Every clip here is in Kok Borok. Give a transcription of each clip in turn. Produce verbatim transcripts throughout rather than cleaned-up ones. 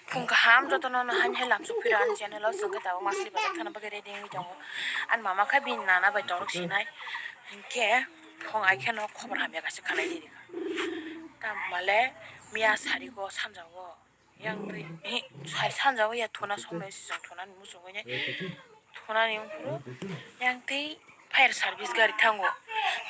Phung kaham jotono no hani hai lamsok phiro ani channel o, chwng khe tabuk masli bazar thana bagwi ready wngwi tongo. Ani mama khe bini nana bai torok sinai, hinkhe phung ai kheno khobor hamya kaisa khanai di rikha. Tamo male miya sari go sanja go yang twi, eh, sai sanja go ya thuna somoi se chwng thuna ni muchungwi nai. Thunani wngkhe yang tei fire service gari thango.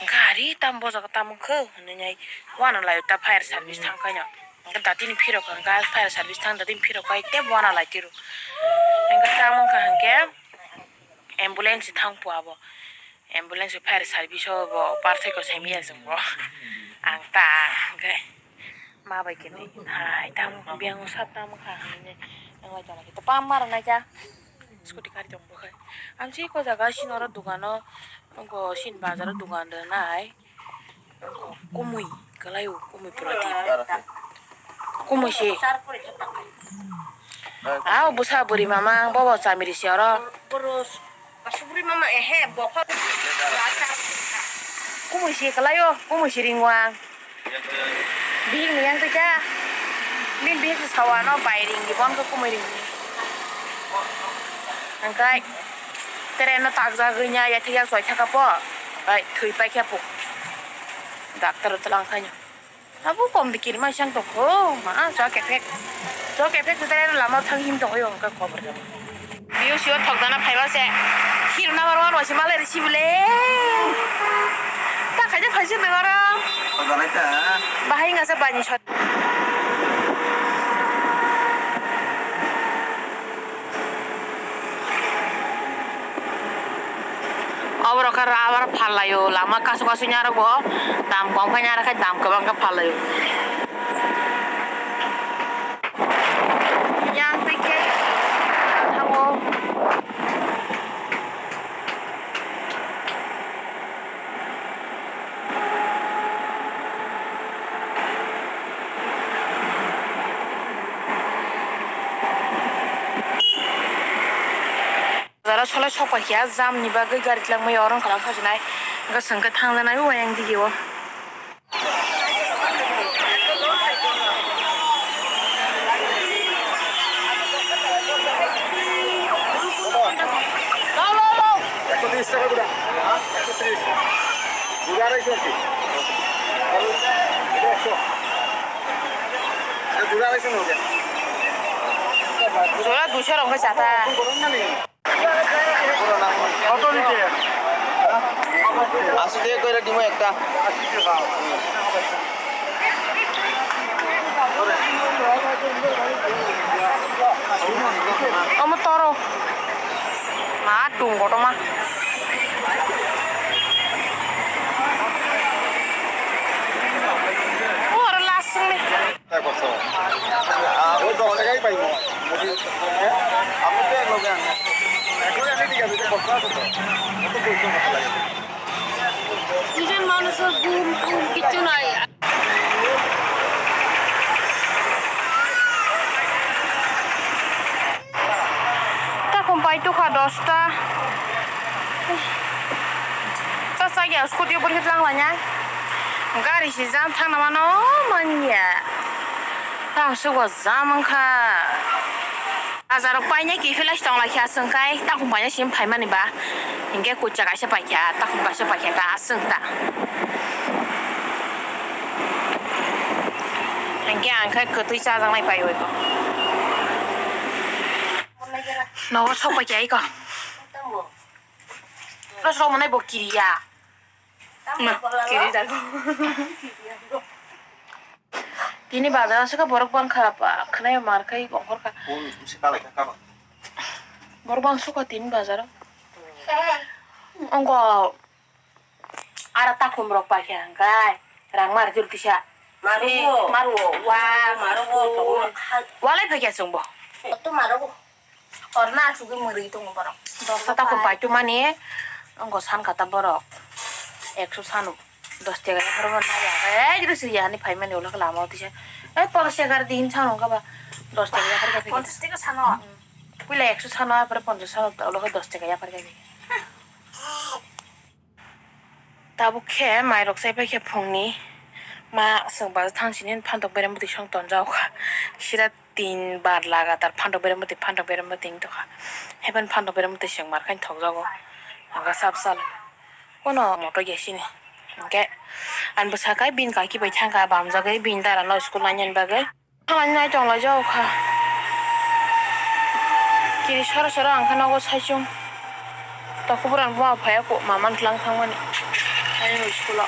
Gari tam bo jaga tam wngkhe hinwi nai uanalaio ta fire service thangkhaino. Hwnkhe datini phirok hwnkha fire service thang datini phirok khai tei uanalai tiro. Hwnkhe tam wngkha hwnkhe ambulance thang pua bo. Ambulance fire service o bo parthai ko simi ya chwng bo. Ang ta hwnkhe. Ma bai khe nai hai tam biang sat tam kha hinwi nai wngwi tongkha. Tei pam ma rwnai kha scooty gari tong bo khai. Ang chiko jaga sini oro dogano wngkho sini bazaro dogan rwnai wngkho kumui kwlai o kumui pura di kumui se. Ah, bwsa bwrwi mama ang bobo chamiri se oro. Asubri mama ehe bokhok. Kumui si kalai o, kumui si ringo ang. Bihik ni yang twi kha. Bini bihik se sawa no bai ring di bon khe kumui ring di. Angkai tere no takjagwi nya ya thik ya soi thaka po. Bai thwi pai khe po. Doctor o twlang khai no. Abo kom dikir mai sang tongkho, ma, so kephek, so kephek se tei lama thang him tongwi hwnkhe kobor jabo. Biyo siyo thokdana phaiba se, hero number one wasi malai risi bile. Ta khaide phaisi nangara. Thokdana ta. Bahai ngasa bani sot. Oborok khe rubber phallaio, lama kasu kasu nyarok bo dam kom khe nyarok khe dam kwbang khe phallaio. Yang twi khe thango. Bazaro solai sok paikha, jam ni bagwi gari twlangmani oro wngkha lang sajinai, hwnkhe chwng khe thangjaknai o ayang dige o. একশো তিরিশ টাকা গুড়া। একশো তিরিশ। গুড়া আড়াইশো আর কি। আর এটা একশো। এটা গুড়া আড়াইশো নেবো। Jora duiso rok khe chata. কত নিতে? আশি টাকা করে দিব একটা। Omo toro. Ma tung kotorma. O aro last song ni. কত? ওই দশ টাকাই পাইবো। আপনি তো এক লগে আনেন। এক লগে আনলে ঠিক আছে, এটা খরচা আছে তো। কত পরিশ্রম করতে লাগে? দুজন মানুষের ঘুম টুম কিচ্ছু নাই। Takhum pai tukha dosta. Cha cha ya scooty o bwrwi lang lanya. Gari si jam thangna mano manya. Tang sugo jam wngkha. Bazar o paina kiphilai tong lai kha chwng kai takhum paina sim phaimani ba. Hinkhe kuchuk kaisa paikha, takhum kaisa paikha ta aswk ta. Hinkhe ang khe kwtwi chajaknai paiwi bo. Nogo sok paikha iko. Plus rok manai bo kiriya. Ma, kiri jago. Tini bazar aswk borok bangkha ba khwnai mar khai ongkhor kha. Phone se kalai kha kaba. Borok bang sukha tini bazar. Ongko ara takhum rok paikha hwnkhe rang mar jil kisa. Marugo. Marugo. Wa marugo. Walai phaikha chwngbo. To marugo. Orna achugwi mwrwi tongo borok. Dosta takhum paitu mani, wngkha san kata borok. Ekso sanu. Dos tega yaphar mani ya. Ei, jero siri yani phaimani ulo lama o tisa. Ei, ponchas tega din sanu wngkha ba. Dos tega yaphar khe. Ponchas tega sanu? Puila ekso sanu, apore ponchas sanu, ulo dos tega yaphar khe. Tabuk khe mairok chaipai khe phungni Ma, chwng bazar thang sini phantok berem bwtwi song tonjak kha. Sira tin bar lagatar phantok berem bwtwi, phantok berem bwtwi wng tongkha. Haiphano phantok berem bwtwi chwng mar khai thokjago. Hwnkha sap sal. Kono moto ya sini. Hwnkhe, ang bwsa khai bini kaki bai thangkha, bamjagwi bini dara no school lainani bagwi. Thanglai nai tonglaijak kha. Kiri sora sora ang khe nogo saichung. Takhuk bwrang buma phaiya kho, mama tlang thangmani. Ani school o.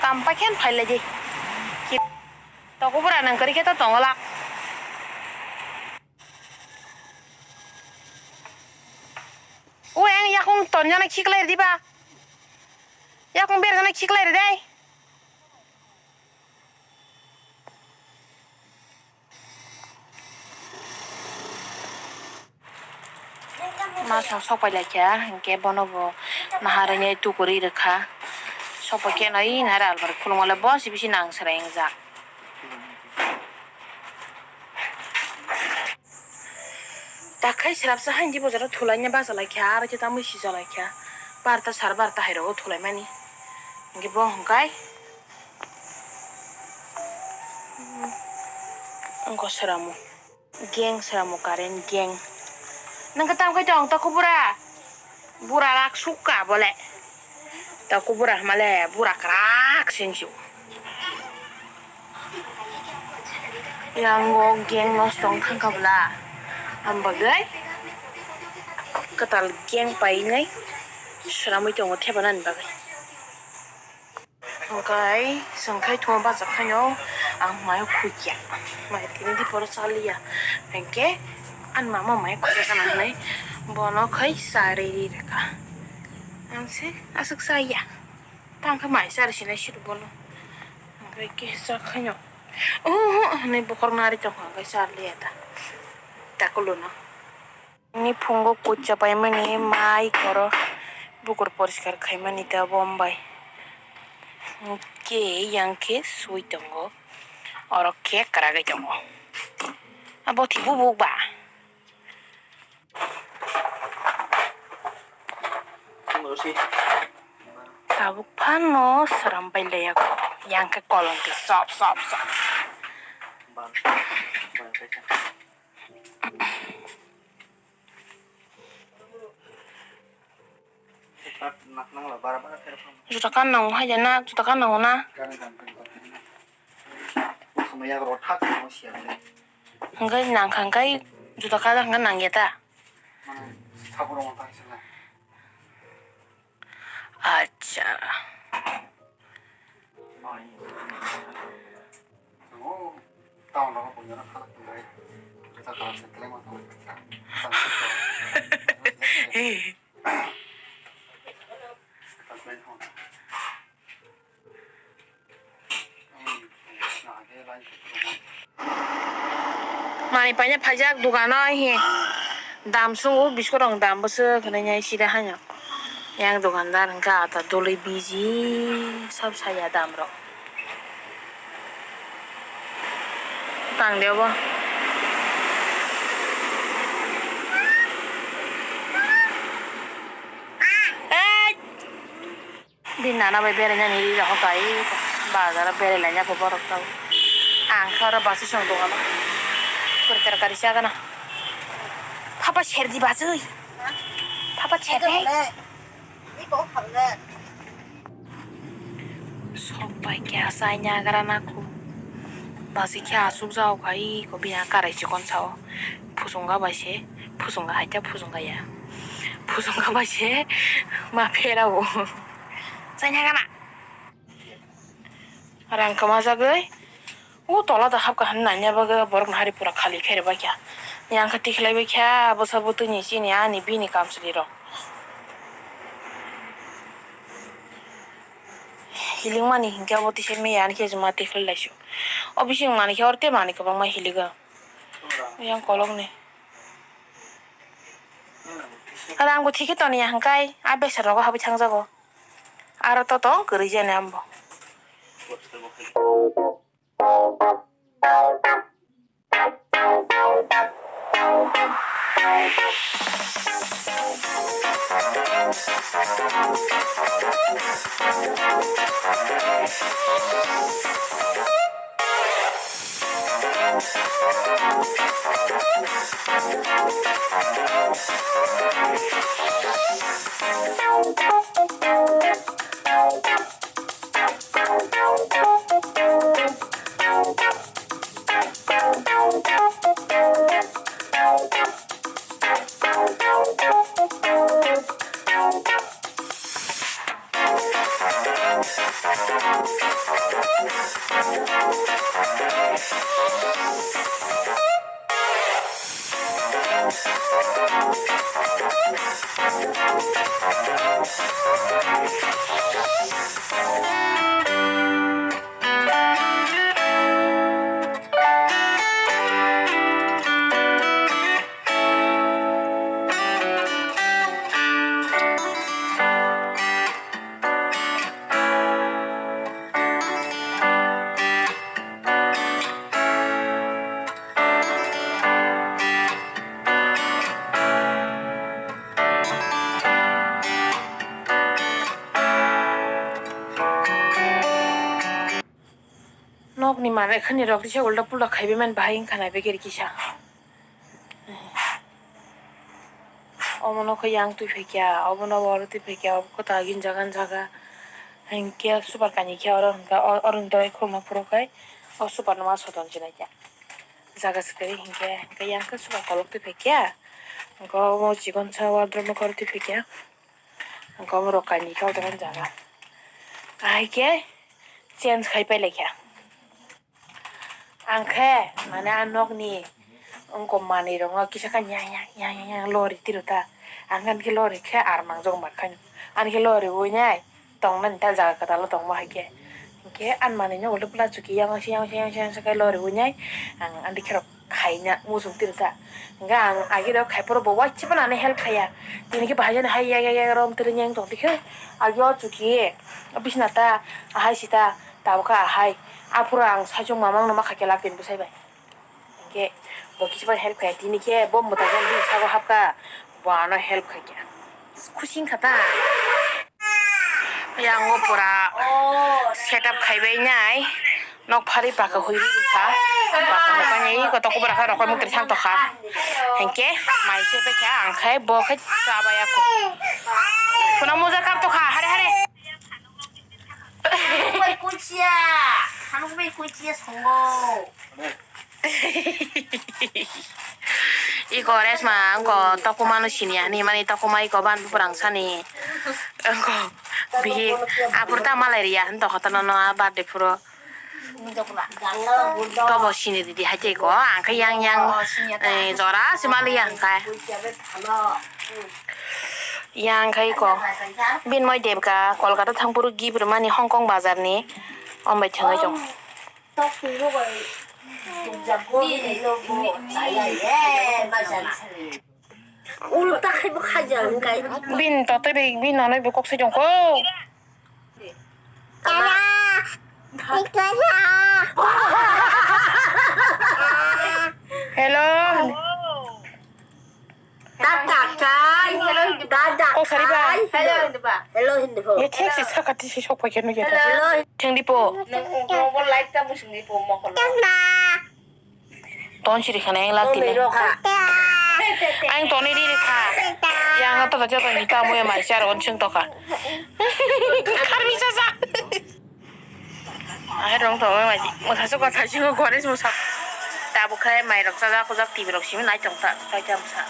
Kam paikhe phailai di. Takhuk bwrang nang kwrwi khe to tongolak. O, ang yakung tonjana khiklai ridi ba. Yakung berjana khiklai ridi. Ma song sok pai lai kha, hwnkhe bono bo naharwi tukuri rwkha. Sok pai khe nai nahar almari khulumole bo si bisi nang serai wngjak. Dakhai swrapsa haini bojaro thulaina bacha lai kha, aro khe tamwi sija lai kha. Barta sar barta hai rogo thulai mani. Hwnkhe bo hwnkhe, wngkha swramo. Gang swramo, current gang. Nang khe tamo khai tong, takhuk bura? Bura rak sukha bole. Takhuk bura hwnmale bura kwrak se wngsu. Yang o gang nosto wng thang kha bwla. Ang bagwi kwtal gang painai swnamwi tongo thepanani bagwi. Hwnkhe chwng khai thuma bachak khaino ang mayo khukya. Mai tini di poro chaliya. Hwnkhe ani mama mayo khukya kana hwnwi bono khai charwi ri rwkha. Ang se aswk chaya. Tang khe mai chari sinai siro bono. Hwnkhe kisa khaino. Oho, hwnwi bokhorok nari tongkha, hwnkhe chaliya ta. Takulono. Ni phungo kucha paimani mai koro bukur poriskar khaimani ta bombai. Hwnkhe yang khe sui tongo. Oro khe kwragwi tongo. Abo thi bubuk ba. Tabuk phano sram pai laiya ko. Yang khe kolom khe sop sop sop. Juta kan nango hai jana, juta kan nango na. Hwnkhe nangkha hwnkhe juta kan hwnkhe nangya ta. Acha. Mani paina phaijak dogano he dam sungo biskot rok dam bwswk hinwi sida haino. Yang dogandar hwnkhe ata dolwi biji sab saya dam rok. Tang de obo. Ei! Bini nana bai berainani ri rok hokai bazaro berai laina khe borok tau. Ang khe oro bachwi song dogano. Kori kari kari chagana. Phapa serdi bachwi. Phapa serdi. Sok bai khe asai nyagra nangkuk. Basi khe asuk jao khai ko bini karai chikon sao. Phusungga bai se, phusungga hai khe phusungga ya. Phusungga bai se ma pherao. Chai nyagra na. Rang kwma jagwi. O tola da hapkha hwnwi nanya bagwi borok no hari pura khali khe rwbaikha. Yang khe tikhlai baikha bwsa bwtwi ni chini ani bini kamchwlwi rok. Hiling mani hinkhe abo tisa miya ani khe juma tikhlai laisio. O bising mani khe oro tei mani kwbangma hiligo. Yang kolok ni. Rang bo thikhe toniya hwnkhai a besa rogo habwi thangjago. Aro to tong kwrwi jani ambo. Nokni manwi khani rok kisa ulta pulta khaiwi man bahai wngkha nai begeri kisa. Omo nokho yang twi phaikya, obo nobo oro twi phaikya, obo kota agini jaga ni jaga. Hinkhe super kani khe oro hinkhe o-, oro ni dawai khulumna phuru khai o super no ma soton chinai kha. Jaga swkali hinkhe, hinkhe yang khe super kolok twi phaikya. Hinkhe omo chikon sa wardrobe nokho oro twi phaikya. Hinkhe omo rok kainwi khe o jaga ni jaga. Ahai khe change khai pai lai kha. Ang khe mane a nokni wngkok manwi rokno kisa khe yang yang yang yang yang lori tiro ta. Ang ani khe lori khe ar mangjak man kha. Ani khe lori wi nai tong nani ta jaga kwtal o tong ma hai khe. Hinkhe ani manwi no uluk pula chuki yang se yang se yang se yang se khe lori wi nai ang ani khe rok khaina muchung tiro ta. Hinkhe ang agi rok khai phuru bo waisa phano ani help khaiya. Tini khe bahai jani hai yak yak yak rom tiri yang tong tikhe agi o chuki bisna ta ahai sita. Tabukha ahai, aphuru ang saichung mamang no ma khaikhe lak tini bwsai bai. Hinkhe bo kisa bai help khai, tini khe bo mwtaikhe bini sago hapkha, bo ano help khaikha. Khusi wngkha ta. Yang o pura setup khaibai nai, nok phari paka hui ri kha, paka mukai nai, koto kubra kha rokoi mukti thang tokha. Hinkhe mai se bai kha, ang khai bo khai chabaya kho. Khuna muja kap tokha, hare hare. Bai kuichia, hanuk bai kuichia songo. Iko resma, angko tokuma no sini ani, mani tokuma iko ban buprang sani. Angko bihik, apur ta malai riya, hento hotono no a birthday phuru. Tobo sini didi hai tei ko, ang khe yang yang, eh, jora se mali yang kai. Yang khai ko. Bin moi Debka, Kolkata thang phuru gift rwmani Hong Kong bazar ni. Om bai thangwi jong. Ulta khai bo khaja wngkai. Bin to tei bai bin nonoi bo kok se jong ko. Tama. Hello. Tata kai. Hello, hindi ba? Dada kai. Hello, hindi ba? Hello, hindi po. Ye thik si sakati si sok paikhe nugya. Hello. Thengdi po. Nung, nung, nung, light ta musung di po mo ko. Tama. Ton siri khana yang lati ne. Ang toni ri ri kha. Yang to ta jata ni ta mo ya mai char on ching to kha. Kharmi sa sa. Ahai rong to mai mo sa so ka sa si ko gore mo sa. Ta bu khai mai rok sa ja ko jak ti rok si nai tong ta kai ta sa.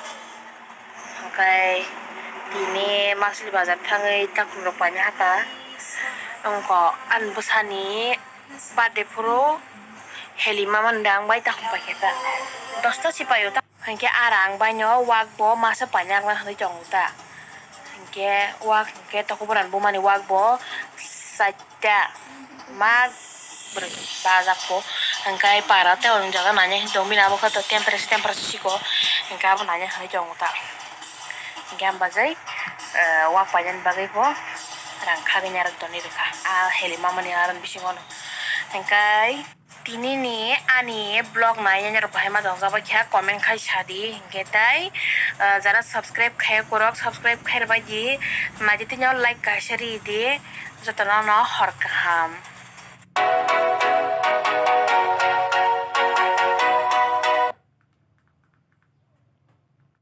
Hwnkhe tini Masli bazar thangwi takhuk rok paina haka. Wngkha ani bwsani birthday phuru heli mama ni dang bai takhuk paikha ta. Dosta si paio ta. Hinkhe ara ang baino wak bo masa paina rwna hinwi tongo ta. Hinkhe wak hinkhe tokobora ni buma ni wak bo sat. Ta mak bwrwi bajak ko hwnkhe para tei o jaga nanya hinwi tongo bini abo khe to temperature temperature siko hwnkhe abo nanya hinwi tongo ta hwnkhe ang bajai wak painani bagwi bo rang khagwi narwk tonwi rwkha a heli mamani aro bisingo no hwnkhe. Tini ni ani vlog nai nai rok bahai ma tong jak bai kha comment khai sa di, hinkhe tai, ah, jara subscribe khai korok subscribe khai rwbai di, nai di tini o like kaisa ri di, joto no no hor kaham.